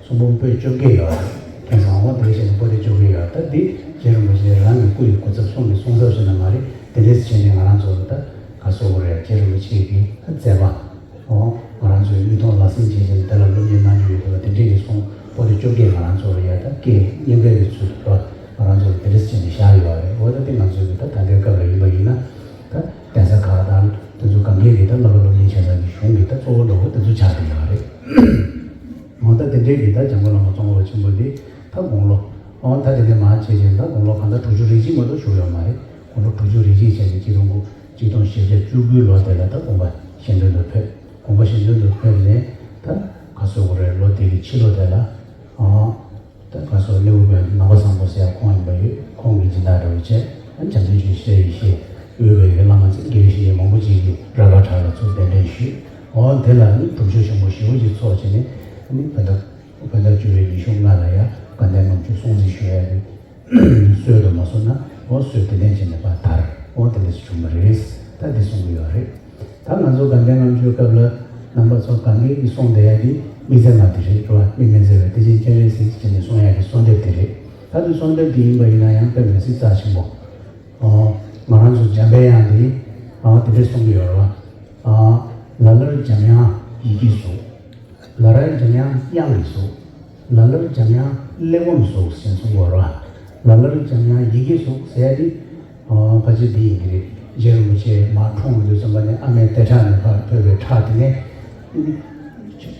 གསུང་འབུམ་པོ་ཏི་བཅོ་བརྒྱད་ཡོད་རེད། ཁྱེད་ཚོ་འོ་དེ་བཞིན་པོ་ཏི་བཅོ་བརྒྱད་ཡོད། ད་འདི་རྗེ་རིན་པོ་ཆེ་རང་གི་སྐུ་ཡི་གོ་ཚབ་གསུང་གི་གསུང་ཚབ་ཞིག་ན་མ་རེད། དེ་འདྲས་བྱས་ནས་ང་རང་ཚོ་ལ་ད་ག་ཟེར་དགོས་རེད། རྗེ་རིན་པོ་ཆེ་གི་ད་མཛད་པ། འོ་ང་རང་ཚོའི་མིག་མཐོང་ལག་ཟིན་བྱས་བྱས་ནས་དེ་ལ་སློབ་གཉེར་གནང་རྒྱུ་ཡོད་པ། དེ་འདྲས་ཀྱི་གསུང་པོ་ཏི་བཅོ་བརྒྱད་ང་རང་ཚོ་ལ་ཡ་ད་སྐད་སྙན་པའི་གི་ཚུལ་དུ་ང་རང་ཚོ་ལ་དེ་འདྲས་བྱས་ནས་བཞག་ཡོད་རེད། འོ་ད་དེ་ང་ཚོའི་གི་ད་ད་ལྟའི་སྐབས་ལ་ཡིན་པ་ཡིན་ན། ད་གདན་ས་ཁག་དང་དེ་ཚོ་གང་གའི་གི་ད་བསླབ་པ་སློབ་གཉེར་བྱེད་ས་གི་གཞུང་གི་ད་གཙོ་བོ་འདྲ་བོ་དེ་ཚོ་ཆགས་བསྡད་ཡོད་རེད། འོ་ད་དེ་འདྲའི་གི་ད་འཇམ་མགོན་བླ་མ་ཙོང་ཁ་པ་ཆེན་པོ་འདི་ད་དགུང་ལོ། འོ་ད་དེ་འདྲ་མང་ཆེ་ཆེ་ད་དགུང་ལོ་གང་ལྟར་དྲུག་ཅུ་རེ་གཅིག་མ་གཏོགས་བཞུགས་ཡོད་མ་རེད། དགུང་ལོ་དྲུག་ཅུ་རེ་གཅིག་བྱས་ནས་གཅིག་སྟོང་དགུ། གཅིག་སྟོང་བཞི་བརྒྱ་བཅུ་དགུའི་ལོ་དེ་ལ་ད་དགོངས་པ་གཞན་དོན་དུ་ཕེབས། དགོངས་པ་གཞན་དོན་དུ་ཕེབས་ནས་ད་ག་ཟེར་དགོས་རེད། ལོ་དེ་གི་ཕྱི་ལོ་དེ་ལ། འོ། ད་ག་ཟེར། གླེའུ་དཔོན་ནང་པ་བཟང་པོ་ཟེར་ཡ་ཁོང་ཡིན་པ་ཡོད། ཁོང་གིས་སྦྱིན་བདག་འདྲ་བོ་བྱས། ཨ་བྱམས་ཆེན་ཆོས་ཀྱི་སྲས་ཡེ་ཤེས། དབུས་པའི་གི་བླ་མ་ཚོ་དགེ་བའི་བཤེས་གཉེན་མང་པོ་ཅིག་གིས་ར་ག་བྲག་ལ་ཚུར་གདན་འདྲེན་ཞུས། འོ་དེ་ལ་ནི་སྒྲུབ་མཆོད་ཆེན་པོ་ཞེ་པོ་ཅིག་ཚོགས་བྱས་ནས། ཨ་ནི་བོད་ཟླ་བོད་ཟླ་བཅུ་པའི་ཉི་ཤུ་ལྔ་ལ་ཡ་དགའ་ལྡན་ལྔ་མཆོད་སྲུང་བརྩི་ཞུ་ཡ་གི་སྲོལ་དུ་མ་སོང་ན། འོ་སྲོལ་དེ་ནས་བྱས་ནས་ཕར་དར། འོ་དེ་འདྲ་ཞིག་བྱུང་བ་རེད། ད་དེ་གསུང་གི་ཡོད་རེད། ད་ང་ཚོ་དགའ་ལྡན་ལྔ་མཆོད་སྐབས་ལ་རྣམ་པ་ཚོ་གང་གིས་ཀྱི་གསུང་བསྡད་ཡ་དེ་དམིགས་བརྩེ་མ་དེ་རེད་བ། དམིགས་མེད་བརྩེ་བའི་གཏེར་ཆེན་སྤྱན་རས་གཟིགས་ཀྱིས་ནས་གསུང་ཡ་གི་གསོལ་འདེབས་དེ་རེད། ད་དེ་གསོལ་འདེབས་དེ་ཡིན་པ་ཡིན་ན་ཡང་དཔེ་མི་སྲིད་རྩ་ཆེན་པོ། ཨོ། ང་རང་ཚོ་འཇམ་པའི་དབྱངས་དེ། ཨོ་དེ་འདྲས་གསུང་གི་ཡོད་རེད་བ། ཨོ། ལ་ལར་འཇམ་དབྱངས་ཡི་གེ་གཟུགས། ལ་ལར་འཇམ་དབྱངས་དབྱངས་ཀྱི་གཟུགས། ལ་ལར་འཇམ་དབྱངས་གླེགས་བམ་གཟུགས་ཟེར་གསུང་གི་ཡོད་རེད་བ། ལ་ལར་འཇམ་དབྱངས་ཡི་གེ་གཟུགས་ཟེར་ཡ་དེ། ཨོ་ཕལ་ཆེར་འདི་ཡིན་གྱི་རེད། རྗེ་རིན་པོ་ཆེ་མར་འཁྲུངས་ཡོང་དུས་ཙམ་པ་ནས་ཨ་མའི་ལྟེ་ཁྲག་ནས་ཕར་འཕོས་པའི་ཁྲག་དེ་ནས།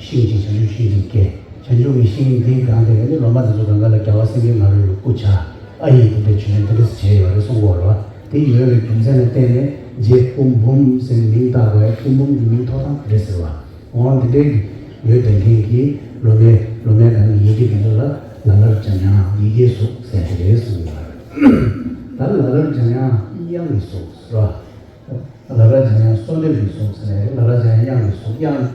ཤིང་གཅིག་བྱང་ཆུབ་ཤིང་གཅིག་སྐྱེས། བྱང་ཆུབ་ཀྱི་ཤིང་འདིའི་སྒང་དེ་ནས་ལོ་མ་དེ་ཚོ་སྒང་ག་ལ་རྒྱལ་བ་སེང་གེ་ང་རོ་ཡི་སྐུ་ཆགས། ཨ་ཡིག་དེ་འདྲ་བྱོན། དེ་འདྲ་བྱས་ཡོད་རེད་གསུང་གི་ཡོད་རེད་བ། དེ་ཡོད་པའི་རྒྱུ་མཚན་ལ་བརྟེན་ནས་རྗེ་སྐུ་འབུམ་ཟེར་ནས་མིང་བཏགས་པ་ཡ། སྐུ་འབུམ་གྱི་མིང་ཐོགས་སྟངས་དེ་འདྲ་ཟེར་བ། འོ་འདི་འདྲའི་ཡོད་དེ་མཁན་གྱི་ལོ་མའི་ལོ་མའི་སྒང་གི་ཡི་གེ་དེ་ཚོ་ལ་ལ་ལར་འཇམ་དབྱངས་ཡི་གེ་གཟུགས་ཟེར་དེ་རེད་གསུངས་ཡོད་རེད། ད་ལ་ལར་འཇམ་དབྱངས་དབྱངས་ཀྱི་གཟུགས་ཟེར་བ། ལ་ལར་འཇམ་དབྱངས་གསོལ་འདེབས་ཀྱི་གཟུགས་ཟེར་ནས། ལ་ལར་འཇམ་དབྱངས་དབྱངས་ཀྱི་གཟུགས། དབྱངས་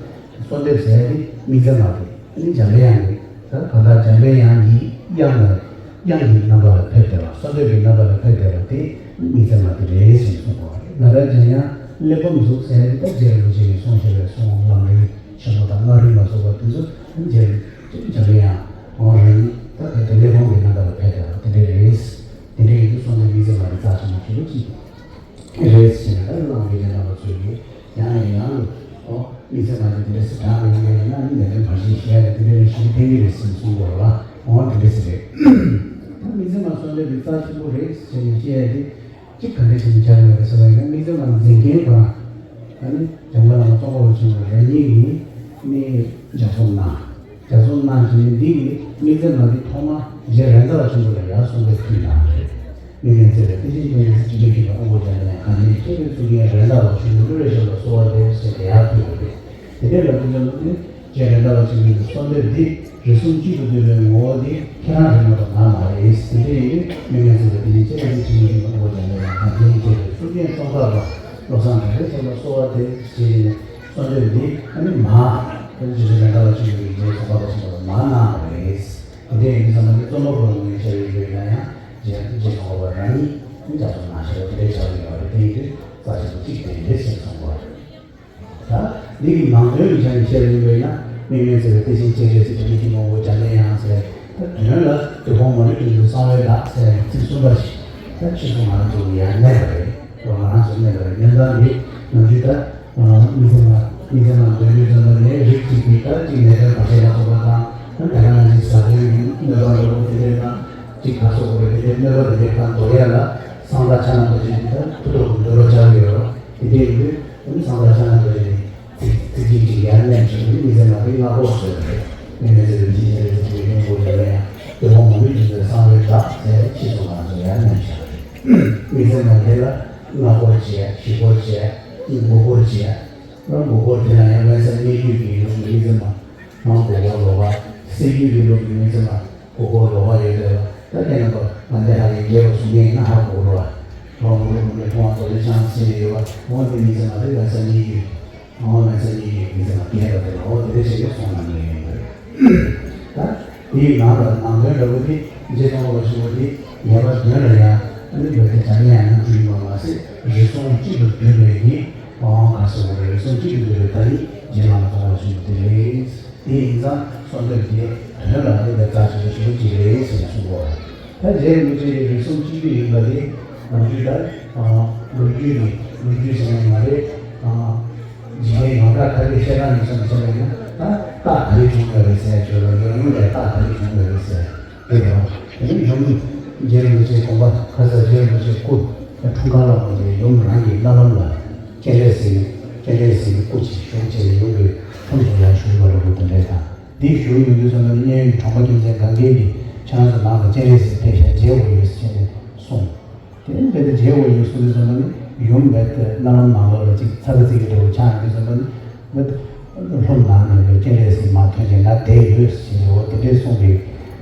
གསོལ་འདེབས་ཟེར་ཡ་དེ་དམིགས་བརྩེ་མ་དེ། ཨ་ནི་འཇམ་པའི་དབྱངས་དེ། ད་གང་ལྟར་འཇམ་པའི་དབྱངས་ཡི་དབྱངས་ལ་དབྱངས་ཀྱི་རྣམ་པ་ལ་ཕེབས་བསྡད་པ། གསོལ་འདེབས་ཀྱི་རྣམ་པ་ལ་ཕེབས་བསྡད་པ་དེ་དམིགས་བརྩེ་མ་དེ་རེད་ཟེར་གསུངས་པ་རེད། ལ་ལར་འཇམ་དབྱངས་གླེགས་བམ་གཟུགས་ཟེར་ཡ་དེ། ད་རྗེ་རིན་པོ་ཆེ་གིས་གསུངས་བཞག་པའི་གསུང་ལམ་རིམ་ཆེན་མོ་དང་སྔགས་རིམ་ལ་སོགས་པ་དེ་ཚོ་རྗེ་རིན་པོ་ཆེ་འཇམ་པའི་དབྱངས་ངོ་རང་ད་ག་དེ་གླེགས་བམ་གྱི་རྣམ་པ་ལ་ཕེབས་བསྡད་པ་དེ་འདྲ་རེད། དེ་འདྲ་ཡིན་དུས་གསོལ་འདེབས་དམིགས་བརྩེ་མ་དེ་རྩ་ཆེན་པོ་ཞེ་པོ་ཅིག་རེད་ཟེར་ནས་ད་གླེགས་བམ་གྱི་རྣམ་པ་ཚོས་ཀྱིས་ཡང་ནས་ཡང་དུ། ཨོ་དམིགས་བརྩེ་མ་དེ་དེ་འདྲ་ཟེར་དྲག་པ་ཡིན་པ་ཡིན་ན། ཨ་ནི་ལས་དོན་བར་ཆད་ཞི་ཡ་དེ་དེ་འདྲ་ཞིག་ཕན་གྱི་རེད་ཟེར་གསུང་གི་ཡོད་རེད་བ། འོ་དེ་འདྲ་ཟེར་རེད། ད་དམིགས་བརྩེ་མ་གསོལ་འདེབས་དེ་རྩ་ཆེན་པོ་རེད་ཟེར་ནས་བཤད་ཡ་དེ། གཅིག་ག་འདྲ་ཞིག་ཆགས་ཡོད་རེད་ཟེར་བ་ཡིན་ན། དམིགས་བརྩེ་མ་མཛད་མཁན་པ། ཨ་ནི་འཇམ་མགོན་བླ་མ་ཙོང་ཁ་པ་ཆེན་པོ་རང་ཉིད་ཀྱིས་ནི་ལྗགས་རྩོམ་གནང་། ལྗགས་རྩོམ་གནང་བྱས་ནས་འདི་གི་དམིགས་བརྩེ་མ་འདི་ཐོག་མ་རྗེ་རེད་མདའ་བ་ཆེན་པོ་ལ་ཡར་གསོལ་འདེབས་ཕུལ་གནང་བ་རེད། དམིགས་མེད་བརྩེ་བའི་གཏེར་ཆེན་སྤྱན་རས་གཟིགས་དྲིན་ཅན་མཁྱེན་པའི་དབང་པོ་རྒྱ་མཚོ་ནས་གང་ཉིད་གཙོས་པའི་གཙུག་རྒྱན་རེད་མདའ་བ་ཆེན་པོ་ཀླུ་ལས་བྱུང་བ་གསོལ་བ་འདེབས་ཟེར་ཏེ་ཡར་ཕུལ་བ་རེད། དེ་འདྲའི་ལ་དུས་ཙམ་པ་ནི་རྗེ་རེད་མདའ་བ་ཆེན་པོའི་གསོལ་འདེབས་འདི། རིགས་གསུམ་གཅིག་ཏུ་འདུས་པའི་ངོ་བོ་འདི་ཁྱེད་རང་རིག་མ་གཏོགས་ང་མ་རེད། དེ་འདྲ་ཡིན་དུས་མི་ངན་ཟེར་བའི་དེ་ནི་ཅི་ལ་ནི་དྲི་ངན་གྱི་དབང་པོ་ཀྱང་མེད་ལ་ང་རྒྱལ་སྐྱེ་བའི་སྲོག་ལྡན་ཙོང་ཁ་པ་བློ་བཟང་གྲགས་པའི་ཚབ་ལ་གསོལ་བ་དེ་བྱས་ནས་གསོལ་འདེབས་འདི་ཨ་ནི་མ་དེ་ནི་རྗེ་བཙུན་མི་འདའ་བ་ཆེན་པོ་ཡི་རྗེ་ཙོང་ཁ་པ་ཆེན་པོ་ལ་མ་གནང་བ་རེད། དེ་འདྲ་ཡིན་དུས་ཙམ་པ་འདི་རྩོམ་པ་པོ་ལ་ངོས་བྱ་བའི་ཡོད་ན་ཡང་རྗེ་རྗེ་ཙོང་ཁ་པ་རང་ཉིད་ནི་ལྗགས་རྩོམ་གནང་བཞག་པ་དེ་འདྲའི་ཆགས་ཀྱི་ཡོད་རེད། དེ་ཡིན་དུས་རྩ་ཆེན་པོ་གཅིག་དེ་འདྲས་ཟེར་གསུངས་པ་རེད། ད་འདི་གི་ནང་དོན་གྱི་ཆ་ནས་བཤད་པ་ཡིན་པས་ན། མིག་སྨན་ཟེར་བའི་དེ་བཞིན་སྤྱན་རས་གཟིགས་དྲི་མེད་ཀྱི་དབང་པོ་འཇམ་དཔལ་དབྱངས་ཟེར། ད་དོན་ལ་དོལ་པོ་མ་ལུས་ཀྱི་ལུས་གསང་བའི་བདག་ཟེར་ནས་ཚིག་གསུམ་པ་ཞིག་ད་ཕྱིས་སུ་ང་རང་ཚོ་ལ་ཡང་གནས་པ་རེད། ང་རང་ཚོ་གནས་པ་རེད། གནས་སྟངས་འདི་ནམ་རྒྱུན་ད་དམིགས་བརྩེ་མ་དམིགས་བརྩེ་མ་འདོན་རྒྱུ་ཙམ་པ་ནས་རིགས་གཅིག་གིས་ད་གཅིག་ནད་པའི་བར་ཆད་ལ་སོགས་པ་དང་། ད་དེ་ག་ནང་བཞིན་ཟ་འདོད་ཀྱི་གནོད་པ་འདྲ་པོ་དེ་འདྲས་དང་། གཅིག་ག་སོགས་པ་དེ་འདྲས་གནོད་པ་དེ་འདྲས་དང་འདོར་ཡ་ལ་གསང་བདག་ཕྱག་ན་རྡོ་རྗེ་འདི་ད་ཐུགས་སྟོབས་ཀྱིས་འདོར་བར་བྱ་བ་ཡོད་རེད། དེ་འདྲ་ཡིན་དུས་ཨ་ནི་གསང་བདག་ཕྱག་ན་རྡོ་རྗེ་ནི་ཚིག་ཚིག་གཅིག་གཅིག་ཡར་མནན་བྱས་ནས་དམིགས་བརྩེ་མ་དེ་སྔ་པོ་བཟོས་པ་རེད། དམིགས་བརྩེ་རིན་ཆེན་ཤེས་རབ་ཀྱི་ཡོན་པོ་དེ་ལ་ཡང་དོལ་པོ་མ་ལུས་སྦྱིན་པའི་གསང་བའི་བདག་ཟེར་ཕྱིས་སུ་ང་ཚོ་ཡར་མནན་བྱས་པ་རེད། དམིགས་བརྩེ་མ་དེ་ལ་སྔ་པོར་བྱས། བཞི་པོར་བྱས། དགུ་པོར་བྱས། དགུ་པོར་དེ་ལ་ཡང་དབེན་ས་སྙན་བརྒྱུད་ཀྱི་ལུགས་ཀྱི་དམིགས་བརྩེ་མ། དགུ་པོ་ལོག་པ། གསེར་བརྒྱུད་ཀྱི་ལུགས་ཀྱི་དམིགས་བརྩེ་མ། དགུ་པོ་ལོག་པ་ཡོད་པས་ལ། ད་ཁྱེད་རྣམ་པ་ང་འདི་ཧ་ལས་རྒྱས་པ་གསུང་མཁན་ཡིན་ན་ཧ་གོ་རོགས། ལོ་ངོ་རེ་ངོ་རེ་ཐུབ་དབང་རྡོ་རྗེ་འཆང་ཟེར་ནས་ཡོད་པ། འོ་འདི་དམིགས་བརྩེ་མ་དེ་དབེན་ས་སྙན་བརྒྱུད། འོ་དབེན་ས་སྙན་བརྒྱུད་ཀྱི་དམིགས་བརྩེ་མ་རྒྱས་པ་དེ་ལ་འོ་དེ་འདྲ་བྱས་ནས་གསུང་གནང་གི་ཡོད་པ་རེད། ད་དེའི་ནང་ལ་ནང་དོན་འདྲ་པོ་དེ་རྗེ་ཙོང་ཁ་པ་ཆེན་པོ་དེ་ངེས་པར་དོན་ལ་ཡང་ཨ་ནི་བོད་དེ་འཇམ་དབྱངས་རྣམ་འཕྲུལ་ཡིན་པ་མ་ཟད། རིགས་གསུམ་གཅིག་ཏུ་འདུས་པའི་གི་འོང་ག་སོགས་པ་རེད། རིགས་གསུམ་གཅིག་ཏུ་འདུས་པའི་བདག་ཉིད་རྗེ་བླ་མ་ཙོང་ཁ་པ་ཆེན་པོ་དེ་རེད། དེ་ཡིན་ཙང་གསོལ་འདེབས་དེ་དོན་ལ་གནས་པའི་རྩ་ཆེན་པོ་ཞེ་པོ་ཅིག་རེད་ཟེར་ནས་གསུངས་པ་རེད། ད་རྗེ་རིན་པོ་ཆེ་གིས་རིགས་གསུམ་གཅིག་ཏུ་ཡིན་པ་དེ་ནམ་རྒྱུན་ད་ལོ་རྒྱུས་ཀྱི་ལོ་རྒྱུས་ཟེར་ནས་མ་རེད། འཇིག་རྟེན་ཡོངས་གྲགས་ཁ་སྐད་བཤད་སྟངས་ཡིན་ཙང་བྱས་པ་ཡིན་ན། ད་རྟགས་ག་རེ་བྱུང་ཡོད་རེད་ཟེར་ཡ་ཅིག་ཡོད་རེད། ཡུམ་ལ་ཡ་རྟགས་ག་རེ་བྱུང་ཡོད་རེད་ཟེར། དེ་ཡང་དེ་ནི་ཡུམ་རྗེ་རིན་པོ་ཆེའི་དགོངས་པ་ཁ་སང་རྗེ་རིན་པོ་ཆེའི་སྐུ་འཁྲུངས་སྐར་ལ་འོང་སྟེ་ཡུམ་རང་གི་རྣ་ལམ་ལ་སྤྱན་རས་གཟིགས་སྤྱན་རས་གཟིགས་ཀྱི་སྐུ་ཅིག་བཞུགས་བྱས་ནས་ཡུམ་གྱི་ཁྲོམ་དུ་ཡར་བཞུགས་པ་འདྲ་པོ་དེ་འདྲ་དང་། འདི་བཞུགས་ཡོང་དུས་ཙམ་པ་ནི་གཡས་གཡོན་གྱི་གྲོང་པ་ཁྱིམ་མཚེས་གང་གས་ཀྱིས་ཁྱེད་རང་ཚོ་ནང་ལ་སྤྱན་རས་གཟིགས་ཕེབས་ཤག་མཇལ་དགོས་ཡོད་ཟེར་ནས་གསུངས། དེ་རྦད་དེ་མཇལ་དགོས་ཡོད་གསུངས་དུས་ཙམ་པ་ནི་ཡུམ་རྦད་དེ་རྣ་ལམ་ནང་ལོགས་ལ་ཅིག་ཚ་གི་ཚིག་གི་འདྲ་པོ་ཆགས་ཡོང་དུས་ཙམ་པ་ནི། ལྷོ་ནང་ནས་སྤྱན་རས་གཟིགས་མར་ཐོན་བྱས་ང་བསྡད་ཡོད་ཟེར་ནས་འོ་དེ་འདྲས་གསུངས་པའི་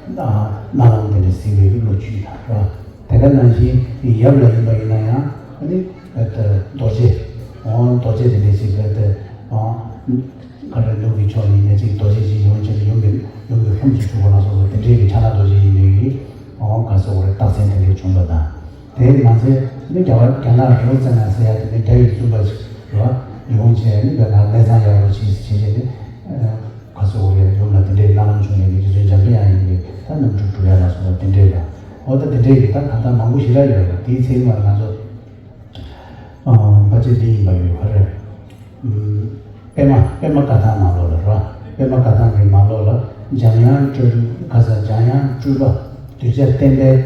རྣ་ལམ་དེ་ནས་གཟིགས་པའི་ལོ་རྒྱུས་དང་རེད་བ། དེ་ག་ནང་བཞིན་ཡབ་ལ་ཡིན་པ་ཡིན་ན་ཡང་ཨ་ནི་རྡོ་རྗེ། འོ་རྡོ་རྗེ་དེ་འདྲས་ཞིག་རེད་དེ། འོ་ག་རེ་ནུབ་ཀྱི་ཕྱོགས་ནས་ཡ་གཅིག་རྡོ་རྗེ་ཅིག་ཡོང་བྱས་ནས་ཡུམ་གྱི་ཡུམ་གྱི་ལྷུམས་སུ་ཞུགས་པ་ལ་སོགས་པ་དེ་འདྲས་ཀྱི་ཕྱག་ན་རྡོ་རྗེ་ཡིན་པའི་འོ་ག་ཟེར་བ་རེད། རྟགས་མཚན་དེ་འདྲས་བྱུང་བ་དང་། དེ་མ་ཚད་ནི་རྒྱ་བར་རྒྱ་ནག་རི་བོ་རྩེ་ན་ཟེར་ཡ་དེ་ནི་རྒྱ་ཡི་བཙུན་པ་ཞིག་རེད་བ། ཡོང་བྱས་ནི་བོད་ནང་གནས་ཚང་ཡག་པོ་བྱེད་བྱེད་བྱས་ནི། ག་ཟེར་བ་རེད། ཡུམ་ལ་དེ་འདྲའི་རྣ་ལམ་བྱུང་ཡོད་པའི་རྗེ་བཙུན་འཇམ་དཔལ་དབྱངས་ཡིན་པའི་ད་རྣམ་འཕྲུལ་སྒྲུབ་ཡ་ལ་སོགས་པ་དེ་འདྲའི་ལ། འོ་ད་དེ་འདྲའི་གི་ད་གང་ལྟར་མང་པོ་ཞེ་དྲག་ཡོད་རེད། དེའི་ཚེ་མ་ང་ཚོ་ཕལ་ཆེར་འདི་ཡིན་པ་ཡོད་ག་རེ། པདྨ་པདྨ་བཀའ་ཐང་ནང་ལོགས་ལ་རེད་བ། པདྨ་བཀའ་ཐང་གི་ནང་ལོགས་ལ་འཇམ་དབྱངས་སྤྲུལ་ག་ས་འཇམ་དབྱངས་སྤྲུལ་པ་གདུལ་བྱ་བསྟན་པའི་བདག་རེད་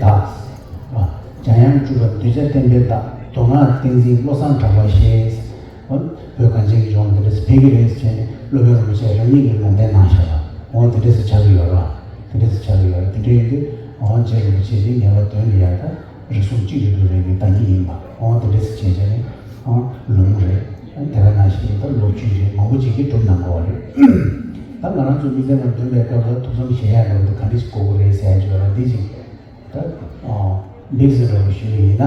བ། འཇམ་དབྱངས་སྤྲུལ་པ་གདུལ་བྱ་བསྟན་པའི་བདག་མདོ་སྔགས་བསྟན་འཛིན་བློ་བཟང་གྲགས་པ་ཞེས། འོ་བོད་གངས་ཅན་གྱི་ལྗོངས་འདི་འདྲ་སེ་ཕེབས་ཀྱི་རེད་ཟེར་ནས་སློབ་དཔོན་རིན་པོ་ཆེ་རང་ཉིད་ཀྱིས་ལུང་བསྟན་གནང་བཞག་པ། འོ་དེ་འདྲ་སེ་ཆགས་ཀྱི་ཡོད་རེད་བ། དེ་འདྲ་སེ་ཆགས་ཀྱི་ཡོད་རེད། དེ་འདྲ་ཡིན་དུས་འོ་རྗེ་རིན་པོ་ཆེ་འདི་ངེས་པར་དོན་ལ་ཡ་ད། རིགས་གསུམ་གཅིག་ཏུ་འདུས་པའི་གི་བདག་ཉིད་ཡིན་པ། འོ་དེ་འདྲ་ཟེར་བྱས་བྱས་ནས་འོ་ལུང་རེད། དེ་ག་ནང་བཞིན་ད་ལོ་རྒྱུས་རེད། མང་པོ་ཅིག་གིས་སྒྲུབ་གནང་དགོས་པ་རེད། ད་ང་རང་ཚོ་དམིགས་བརྩེ་མ་འདོན་པའི་སྐབས་ལ་ཐུགས་བསམ་བཞེས་ཡག་འདྲ་བོ་དེ་ག་འདྲ་ཞིག་དགོས་ཀྱི་རེད་ཟེར་ཡག་ཅིག་ཡོད་ལ། འདི་ཅིག་ད་འོ་འདི་ཟེར་འདྲ་བོ་ཞུས་པ་ཡིན་ན།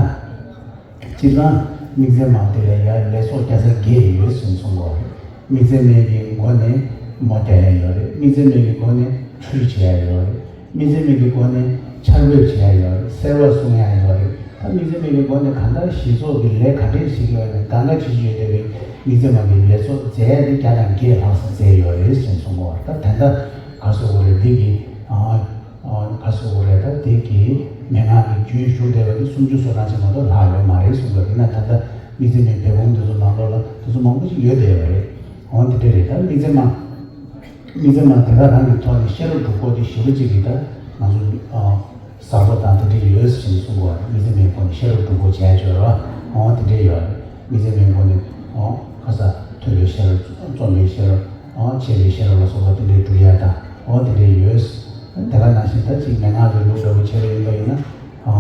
སྤྱིར་བཏང་དམིགས་བརྩེ་མ་དེ་ལ་ཡ་ལས་ཚོགས་རྒྱག་ས་བརྒྱད་ཡོད་ཟེར་གསུང་གི་ཡོད་རེད། དམིགས་བརྩེ་མའི་གི་སྒོ་ནས་མོ་རྒྱག་ཡ་ཡོད་རེད། དམིགས་བརྩེ་མའི་གི་སྒོ་ནས་ཁྲུས་བྱེད་ཡ་ཡོད་རེད། དམིགས་བརྩེ་མའི་གི་སྒོ་ནས་ཕྱག་འབུལ་བྱེད་ཡ་ཡོད་རེད། གསོལ་བ་གསུང་ཡ་ཡོད་རེད། ད་དམིགས་བརྩེ་མའི་གི་སྒོ་ནས་གང་ལྟར་གཞི་ཚོགས་ཀྱི་ལས་ག་འདྲས་ཞིག་ཡོད་རེད། གང་ག་བྱེད་ཀྱི་ཡོད་དེ་བས་དམིགས་བརྩེ་མ་གི་ལས་ཚོགས་མཛད་ཡ་དེ་བརྒྱ་དང་བརྒྱད་ལྷག་ཙམ་མཛད་ཡོད་རེད་ཟེར་གསུང་གི་ཡོད་རེད། ད་ད་ལྟ་ག་ཟེར་དགོས་རེད། འདི་གི་ཨ། ཨ་ག་ཟེར་དགོས་རེད། ད་དེ་གི་མན་ངག་གི་རྒྱུན་ཞུགས་བསྡད་པ་དེ་སུམ་ཅུ་སོ་གྲངས་ཅིག་མ་གཏོགས་ལྷག་ཡོད་མ་རེད་གསུངས་པ་རེད། ན་ད་ལྟ་དམིགས་བརྩེ་མའི་འབད་འབུངས་དེ་ཚོ་ནང་ལོགས་ལ་དེ་ཚོ་མང་པོ་ཞིག་ཡོད་བསྡད་ཡོད་རེད། འོ་དེ་འདྲ་རེད། ད་དམིགས་བརྩེ་མ་དམིགས་བརྩེ་མ་དེ་ག་རང་གི་ཐོག་ནས་ཤེས་རབ་སྒྲུབ་སྐོར་དེ་ཞེ་པོ་ཅིག་གི་ད་ང་ཚོ་ཨ་ཟབ་པོ་དང་དེ་འདྲ་ཡོད་ཟེར་ནས་གསུངས་པ་རེད། དམིགས་བརྩེ་མའི་སྒོ་ནས་ཤེས་རབ་སྒྲུབ་སྐོར་བྱས་ཡོད་རེད་བ། འོ་དེ་འདྲ་ཡོད་རེད། དམིགས་བརྩེ་མའི་སྒོ་ནས་འོ་ག་ས་ཐོས་པའི་ཤེས་རབ། རྩོམ་པའི་ཤེས་རབ། འོ་འཆད་པའི་ཤེས་རབ་ལ་སོགས་པ་དེ་འདྲའི་སྒྲུབ་ཡ་དང་འོ་དེ་འདྲའི་ཡོད། དེ་ག་ནང་བཞིན་ད་ཅིག་མན་ངག་གི་ལུགས་འདྲ་པོ་བྱས་པ་ཡིན་པ་ཡིན་ན། ཨ་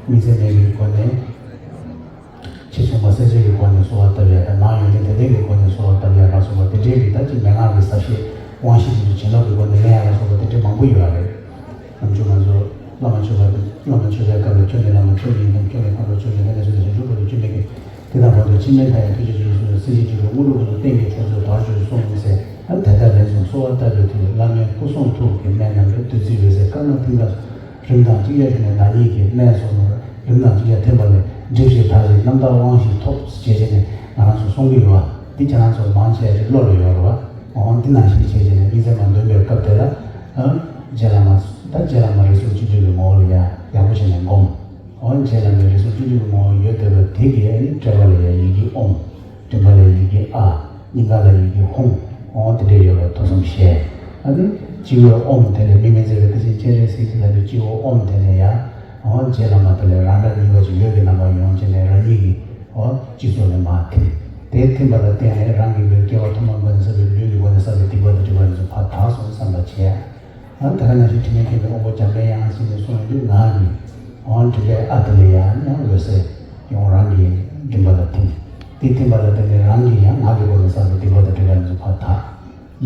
དམིགས་བརྩེ་མའི་གི་སྒོ་ནས་ཕྱི་མཚུངས་པ་གསལ་བྱེད་ཀྱི་སྒོ་ནས་གསོལ་བ་བཏབ་ཡ་དང་། ནང་ཡོན་ཏན་དད་ལྡན་གྱི་སྒོ་ནས་གསོལ་བ་བཏབ་ཡ་ལ་སོགས་པ་དེ་འདྲའི་གི་ད་ཅིག་མན་ངག་གི་ཟབ་བཤད་ དབང་ཤེས་ཀྱི་བྱིན་རླབས་ཀྱི་སྒོ་ནས་ལེན་ཡག་ལ་སོགས་པ་དེ་འདྲ་མང་པོ་ཡོད་རེད། ནམ་རྒྱུན་ང་ཚོ་བླ་མ་མཆོད་པ་བླ་མ་མཆོད་པའི་སྐབས་ལ་ཁྱོད་ནི་བླ་མ་ཁྱོད་ཉིད་དམ་ཁྱོད་ནི་ཁམས་པ་མཆོད་ཅིང་དེ་ནས་བཟུང་སྟེ་ཞིང་སྒྲུབ་པ་དང་བཅུད་མེད་ཀྱི་དེ་དང་བར་དུ་འཆི་མེད་མཐའ་ཡས་ཐུགས་རྗེ་ཆེན་པོའི་གསུང་སྲིད་ཞིའི་སྤྱི་བོའི་དངོས་གྲུབ་ཀུན་ཏུ་བརྟན་གྱི་གྲོགས་མཛོད་དར་ཅིག་གསུངས་ཟེར། ཨ་ནི་ད་ལྟ་ལན་གསུམ་གསོལ་བ་བཏབ་པའི་མཐུས་བླ་མའི་སྐུ་གསུང་ཐུགས་ཀྱི་སྨན་རྣམས་ལ་བདུད་རྩི་འོད་ཟེར་དཀར་དམར་མཐིང་ག་རིམ་དང་གཅིག་ཡ་བྱས་ནས་བདག་ཉིད་ཀྱི་སྨན་སོགས་ནོར་རིམ་དང་གཅིག་ཡ་ཐིམ་པ་ལས་སྒྲིབ་བྱེད་དག་ཅིང་རྣམ་དག་དབང་ཞིག་ཐོབ་ཅེས་བྱས་ནས་ང་རང་ཚོ་གསུང་གི་ཡོད་པ་འདི་ཁྱེད་རང་ཚོ་མང་ཆེ་ཞིག་བློ་ལ་ཡོད་རེད་བ། འོ་འདི་ནང་བཞིན་བྱས་བྱས་ནས་དམིགས་བརྩེ་མ་འདོན་པའི་སྐབས་དེ་ལ་ཨ་རྗེ་བླ་མ་ད་རྗེ་བླ་མ་རིགས་གསུམ་སྤྱི་འདུས་ཀྱི་ངོ་བོ་ལ་ཡ་ཡག་པོ་བྱས་ནས་སྒོམ། འོ་རྗེ་བླ་མའི་རིགས་གསུམ་སྤྱི་འདུས་ཀྱི་ངོ་བོ་ཡོད་བསྡད་པ་དེ་གིས་ཨ་ནི་དཔྲལ་བ་ལ་ཡ་ཡི་གེ་ཨོཾ། མགྲིན་པ་ལ་ཡི་གེ་ཨ། སྙིང་ག་ལ་ཡི་གེ་ཧཱུྃ། འོ་དེ་འདྲས་ཡོད་པའི་ཐུགས་བསམ་བཞེས། ཨ་ནི་སྤྱི་བོའི་ཨོཾ་དེ་ལས་དམིགས་མེད་མཛད་པའི་བདེ་ཆེན་སྤྱན་རས་གཟིགས་ལ་ནི་སྤྱི་བོ་ཨོཾ་དེ་ནས་ཡ། འོ་རྗེ་བླ་མ་དེ་ལས་རང་འདྲ་གཉིས་པ་ཅིག་འོད་ཀྱི་རྣམ་པ་ཡོང་བྱས་ནས་རང་ཉིད་ཀྱི་འོ་སྤྱི་གཙུག་ནས་མར་ཐིམ། དེ་ཐིམ་པ་ལ་བརྟེན་ནས་རང་གི་ལུས་སྐྱེ་བ་ཐོག་མ་ཀུན་ནས་བསགས་པའི་ལུས་ཀྱི་སྒོ་ནས་བསགས་པའི་སྡིག་པ་དང་སྒྲིབ་པ་དེ་ཚོ་ཕར་དག་སོང་བསམ་པ་བྱས། ཨ་ད་ག་ནང་བཞིན་དྲི་མེད་མཁྱེན་པའི་དབང་པོ་འཇམ་དཔལ་དབྱངས་ཞེས་ནས་གསུངས་ཡོང་དུས་ངག་གི་འོང་དྲི་མེད་ཨ་དེ་ལ་ཡང་ཡང་འོད་ཟེར་ཡོང་རང་གི་མགྲིན་པ་ལ་ཐིམ། དེ་ཐིམ་པ་ལ་བརྟེན་ནས་རང་གི་ཡང་ངག་གི་སྒོ་ནས་བསགས་པའི་སྡིག་པ་དང་སྒྲིབ་པ་འདི་ཚོ་ཕར་དག།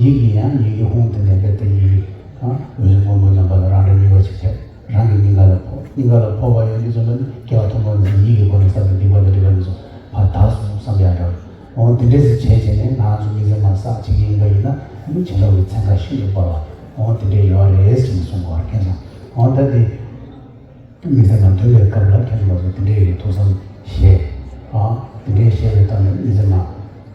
ཡིད་ཀྱི་ཡང་ཡི་གེ་ཧཱུྃ་དེ་ནས་འབད་དེ་ཡི་གེ་འོད་ཟེར་སྔོན་པོའི་རྣམ་པ་ལ་རང་འདྲ་གཉིས་པ་ཅིག་ཐེབས་རང་གི་སྙིང་ག་ལ་ཕོག་སྙིང་ག་ལ་ཕོག་པ་ཡོང་དུས་ཙམ་པ་ནི་སྐྱེ་བ་ཐོག་མ་ནས་ཡིད་ཀྱི་སྒོ་ནས་བསགས་པའི་སྡིག་པ་དང་སྒྲིབ་པ་འདི་ཚོ་ཕར་དག་སོང་བསམ་ཡང་འདྲ། འོ་དེ་འདྲས་སེ་བྱས་བྱས་ནས་ང་རང་ཚོ་དམིགས་བརྩེ་མ་བསགས་བྱེད་ཀྱི་ཡིན་པ་ཡིན་ན་ཨ་ནི་བྱིན་རླབས་ཀྱི་ཚན་ཁ་ཤིན་ཏུ་འབར་བ་འོ་དེ་འདྲས་ཡོད་རེད་ཅེས་གསུངས་པ་མཁྱེན་སོང་། འོ་ད་དེ་དམིགས་བརྩེ་མ་འདོན་པའི་སྐབས་ལ་མཁྱེན་པ་ཚོ་དེ་འདྲས་ཡི་ཐུགས་བསམ་བཞེས། ཨ་དེ་འདྲས་བཞེས་པའི་སྟབས་ནས་དམིགས་བརྩེ་མ་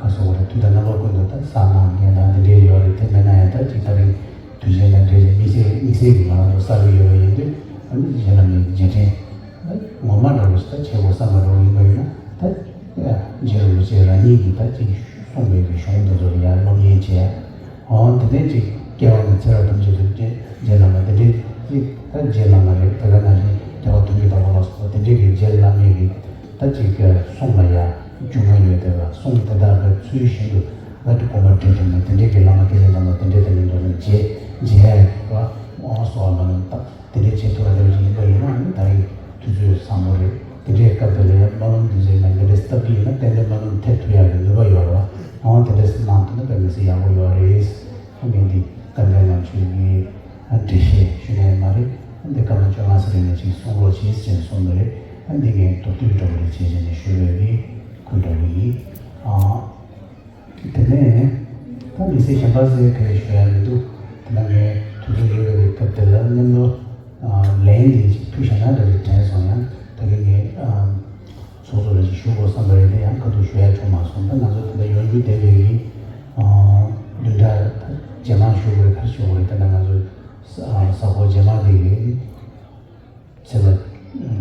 ག་སོགས་པ་རེད་དུས་དང་རྣམ་པ་ཀུན་ཏུ་ད་བསགས་གནང་མཁན་དང་དེ་འདྲས་ཡོད་རེད། དེ་མེད་ན་ཡང་ད་ཅིག་ད་རིང་དུས་ཆེན་དང་འབྲེལ་བྱས་དམིགས་བརྩེ་དམིགས་བརྩེ་གི་ང་རང་ཚོ་བསགས་ཀྱི་ཡོད་པ་ཡིན་དུས་ཨ་ནི་གཞན་ལ་མི་རྗེས་དྲན། ངོ་མ་འདྲ་བོ་ཞིག་ད་བྱེད་དགོས་བསམ་པ་འདྲ་བོ་ཡིན་པ་ཡིན་ན་ད་རྗེ་རིན་པོ་ཆེ་རང་ཉིད་ཀྱིས་ད་ཅིག་གསུངས་པའི་གི་གཞུང་དེ་ཚོ་ལ་ཡང་སློབ་གཉེར་བྱས། འོ་དེ་ནས་ཅིག་སྐྱེ་བ་ནས་ཚེ་རབས་ཐམས་ཅད་དུ་རྗེ་རྗེ་བླ་མ་དེ་འདྲའི་ཅིག་ད་རྗེ་བླ་མ་རེད། དེ་ག་ནང་བཞིན་རྒྱལ་བ་དོན་གྱི་བདག་པོ་ལ་སོགས་པ་དེ་འདྲའི་གི་རྗེ་བླ་མའི་གི་ད་ཅིག་གསུང་ལ་ཡང་རྒྱུས་མངའ་ཡོད་དེ་ལ་གསུང་དེ་དག་གི་ཚུལ་བཞིན་དུ་ལ་དེ་གོམ་པ་འདྲེས་ཐུབ་ནས་དེ་འདྲའི་གི་བླ་མ་སྐྱེས་ཆེན་དམ་པ་དེ་འདྲའི་དེ་ནས་འགྲོ་ནས་རྗེ་རྗེ་ཡ་ཡི་གི་འོ་སོགས་མ་ནང་ད། དེ་འདྲའི་བྱེད་ཐུབ་པ་འདྲ་བ་ཞིག་ཡིན་པ་ཡིན་ན་ཨ་ནི་ད་རིང་དུས་ཚོད་བཟང་པོ་རེད། དེ་འདྲའི་སྐབས་དེ་ལ་ཡང་སྨོན་ལམ་འདི་ཚོའི་ནང་འདི་འདྲའི་སྟབས་ཀྱིས་ཡིན་ན་ཏན་ཏན་སྨོན་ལམ་ཐེབས་ཐུབ་ཡག་གི་ནུས་པ་ཡོད་རེད་བ། འོ་དེ་འདྲ་གནང་ཐུབ་ན་དཔེ་མི་སྲིད་ཡག་པོ་ཡོད་རེད། ཨ་ངས་འདི་བཀའ་འདྲ་ནང་ཆོས་ཀྱི་འགྲེལ་བཤད་ཞུ་ནས་མ་རེད། ཨ་འདི་སྐར་མ་བཅོ་ལྔ་ཙམ་རིང་ནས་ཅིག་གསུང་རོགས་གྱིས་ཟེར་ནས་གསུངས་པ་རེད། ཨ་འདི་ངས་མདོར་བསྡུས་འདྲ་བོ་རེད་བྱས་བྱས་ནས་ཞུས་པའི་གི་ཁུལ་འདྲ་བོ་ཡིན། ཨ། དེ་ནས་ད་མི་སེར་གཞན་པ་ཟེར་ག་རེ་ཞུ་ཡ་མི་འདུག་དེ་ན་ངས་དུས་ཚོད་ཡོད་པའི་སྐབས་དེ་ལ་མཉམ་དུ་ལན་འདི་ཅིག་ཕུལ་བཞག་ན་འདྲ་ཞིག་དྲན་སོང་། ཡང་ད་གིན་ངས་ཚོགས་གཙོ་ལ་ཞིག་ཞུ་དགོས་བསམ་པ་རེད་དེ་ཡང་ཁ་ཐུག་ཞུ་ཡ་བྱུང་མ་སོང་། ད་ང་ཚོ་དེ་འདྲ་ཡོང་རྒྱུ་བསྡད་པའི་གི་བདུན་ཕྲག་རྗེས་མ་ཞུ་དགོས་རེད། ག་རེ་ཞུ་དགོས་རེད། ད་ལྟ་ང་ཚོ་གཟའ་འཁོར་རྗེས་མ་འདི་གི་ཚེས་པ་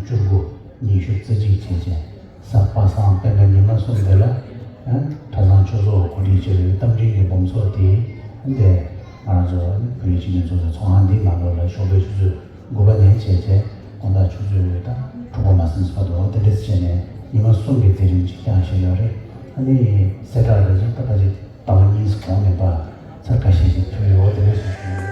བཅུ་དགུ་ཉི་ཤུ་རྩ་གཅིག་བྱས་རྗེས་གཟའ་པ་སངས་སྤེན་པ་ཉི་མ་གསུམ་དེ་ལ་གྲྭ་ཚང་ཆོས་ཚོགས་གོ་སྒྲིག་བྱས་པའི་རྟ་མགྲིན་གྱི་སྦོམ་ཚོགས་དེ་འདི་ང་རང་ཚོ་བོད་རིགས་སྤྱི་མཐུན་ཚོགས་པའི་ཚོགས་ཁང་འདིའི་ནང་ལོགས་ལ་ཞོགས་པའི་ཆུ་ཚོད་དགུ་པ་ནས་བྱས་རྗེས་དགོང་དག་ཆུ་ཚོད་དང་དྲུག་པ་མ་ཟིན་བར་དུ་དེ་འདྲས་བྱས་ནས་ཉི་མ་གསུམ་གྱི་དེ་རིང་ཅིག་བསྐྱངས་བཞག་ཡོད་རེད། ཨ་ནི་གསལ་བསྒྲགས་དེ་ཚོ་ད་ཕལ་ཆེར་ཟླ་བ་གཉིས་གོང་ནས་ཕར་ཚར་ཁ་ཤས་ཤིག་ཕུལ་ཡོད། དེ་འདྲས་ཞུ་ཞུ།